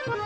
ہر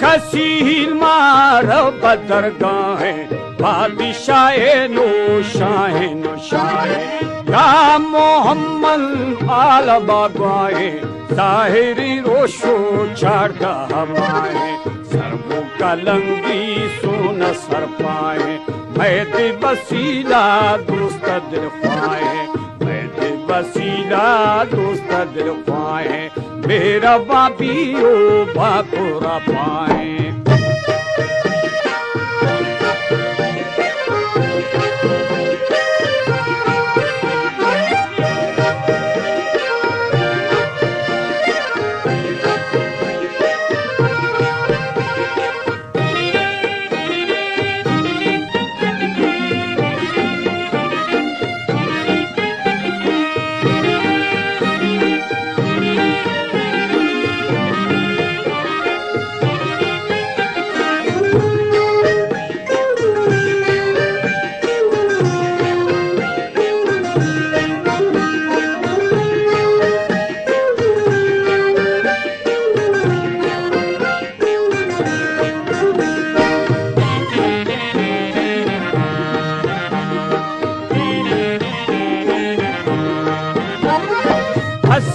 کسی ہیل مار بدرگاہیں، بادشاہیں و شاہیں و شاہیں۔ یا محمد عالم گواہیں، ظاہری روش و چاردہ ماہیں۔ سر و کلنگی سون سرپائیں، مئے دل وسیلہ دوست دل خواہیں، مئے دل وسیلہ دوست دل خواہیں، مہربان بی و باکو را پائیں۔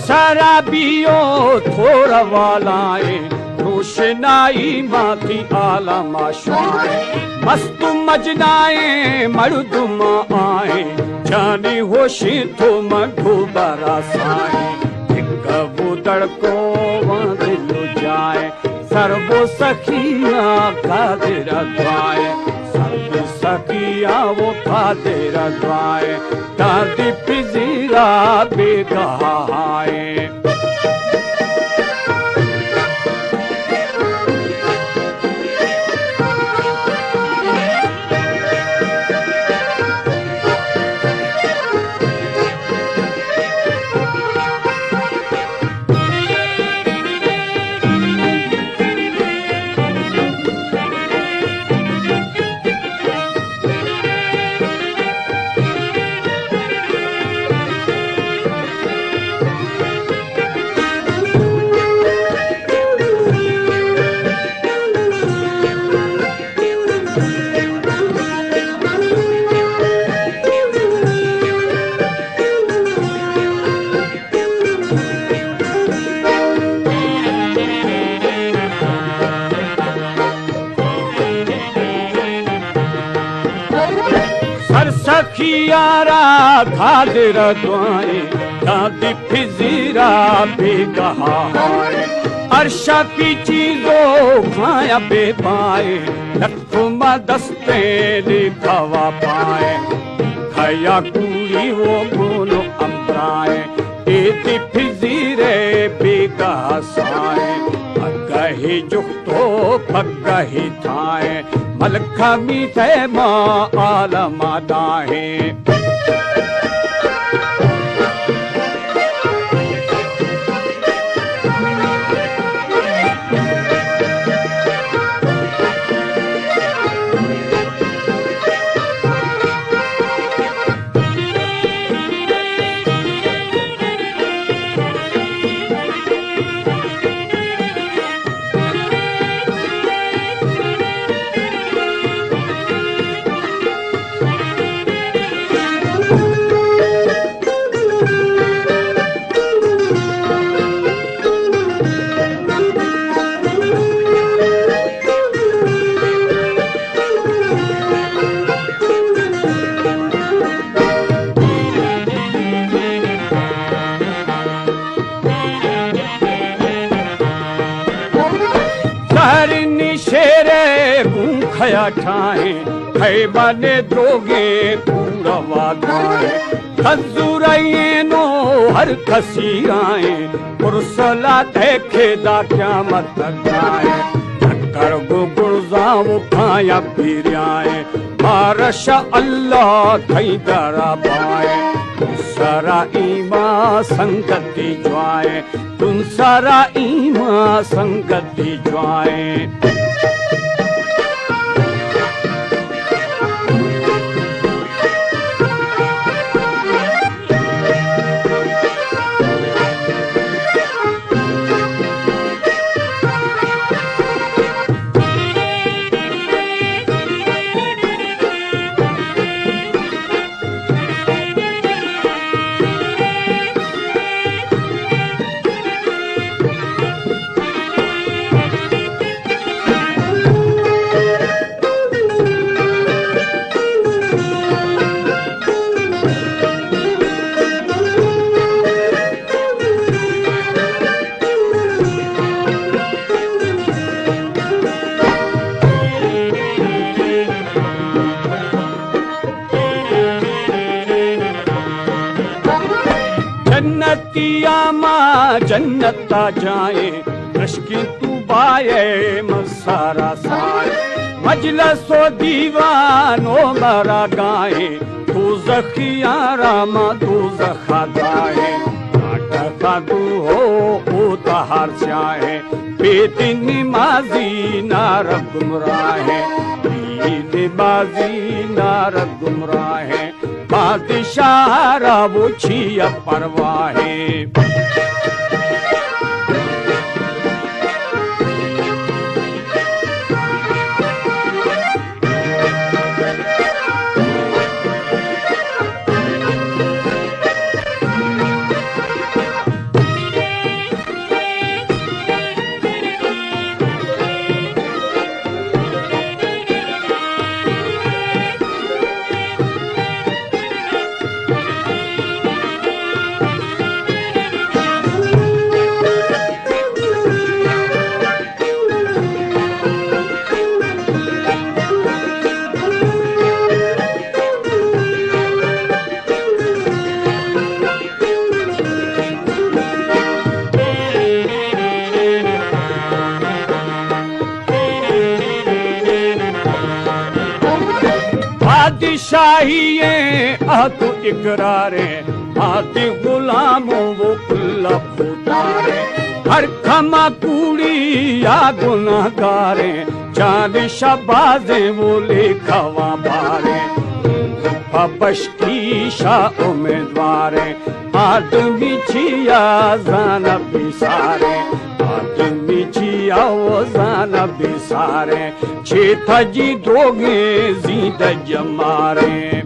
سرابی و تھور والائیں، روشنائی ماں تئی عالم آشوائیں۔ مست و مجنائیں مردم آئیں، جانی ہوشیں تو من ڈوبرا سائیں۔ دکبو دڑکو وان دل و جائیں، سربو سخیاں قادر دعائیں۔ سربو سخیاں و قادر دعائیں، دادی پذیرا بیگاہائیں۔ سرسخی آرا قادر دعائیں، دادی پذیرا بیگاہائیں۔ عرشا کی چیزو کھایا بے پائیں، لکھ ما دستیں لکھوا پائیں۔ کھیا کوڑی و گون و امبرائیں، ایتی پذیرے بیگاہ سائیں۔ پگہی جخت و پگہی تھائیں، ملکہ میتہ ما عالم داہیں۔ یا ٹھائیں، پیمانے دروگیں کوڑ وادائیں، تنزورائیں نو ہر کسی آئیں، پرسلا دیکھے دا قیامت تکائیں، چکر گو گرزاں و کھایا پیریائیں، بارش اللہ تئی درا بائیں، سرا ایما سنگتی جوائیں، تن سرا ایما سنگتی جوائیں۔ جنتیاں ما جنتا جائیں، رشکیں تو بائے من سارا سائے، مجلس و دیوان و مرا گائیں، دوزخیاں را ما دوزخا دائیں، ناٹکا دو ہو او تہار سیاہیں، بے دین نمازی نارا گمراہیں، بے نمازی نارا گمراہیں۔ بادشاہ را وہ چیا پرواہیں۔ بادشاہی عہد و اقراریں، آتے غلاموں وہ کل بھوتاریں، ہر کھما کوڑی یا گناہگاریں، جان شہبازیں وہ لیکھواں باریں، پہ بشکی شاہ امیدواریں، آدمی چیا زانہ بیساریں، آدمی چیا و زانہ بیساریں، چے تجی دروگیں زیندہ جماریں۔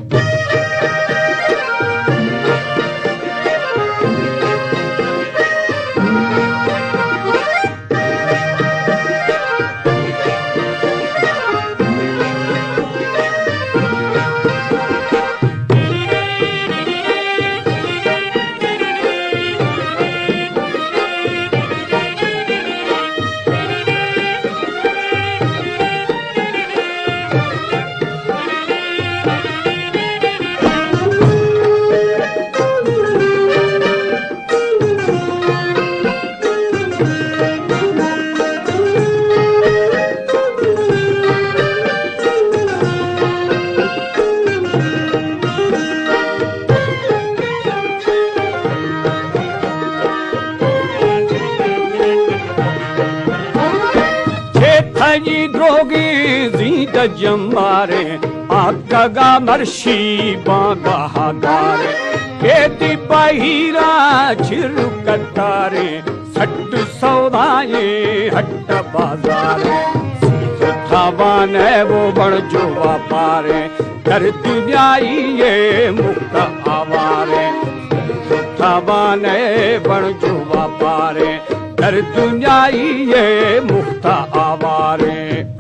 چے تھنی دروگیں زیندہ جماریں، آتکگا مرشی بانگاہ گاریں، کیتی بہیرا چر کتاریں، سٹ سودائیں ہٹ بازاریں، سیز و تاوان ہے وہ بڑ جو واپاریں، در دنیای یہ مفت آواریں، سیز و تاوان ہے بڑ جو واپاریں، در دنیای یہ مفت آواریں۔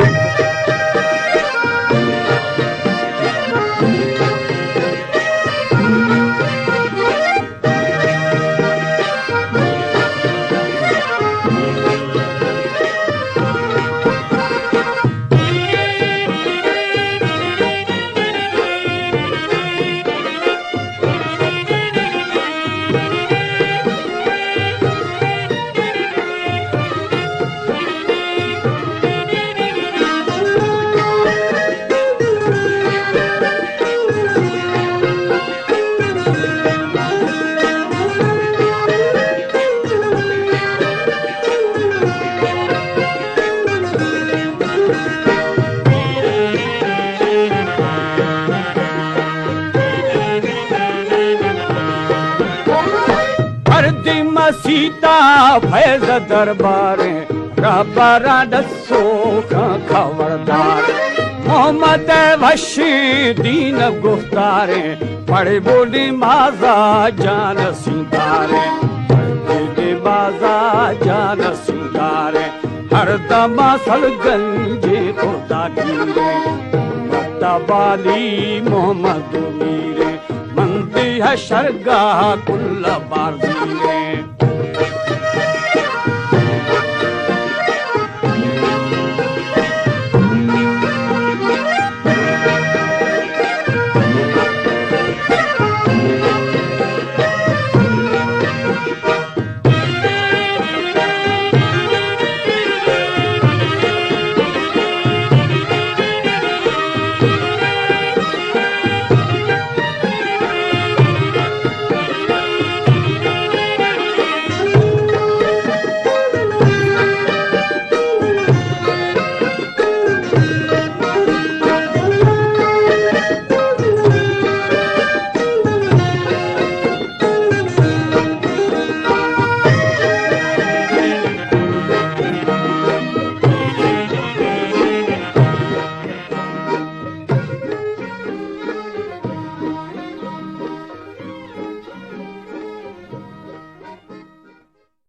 سیتا فیض درباریں، رہبراں دسوکاں خبردار۔ محمد وشیں دین گفتاریں، پڑے بولی مازا جان سنگاریں، پڑے بولی مازا جان سنگاریں۔ ہر دما سلگنجیں خدا گیریں، محمد بالی محمد میریں، مندی حشرگاہ کل بار زیریں۔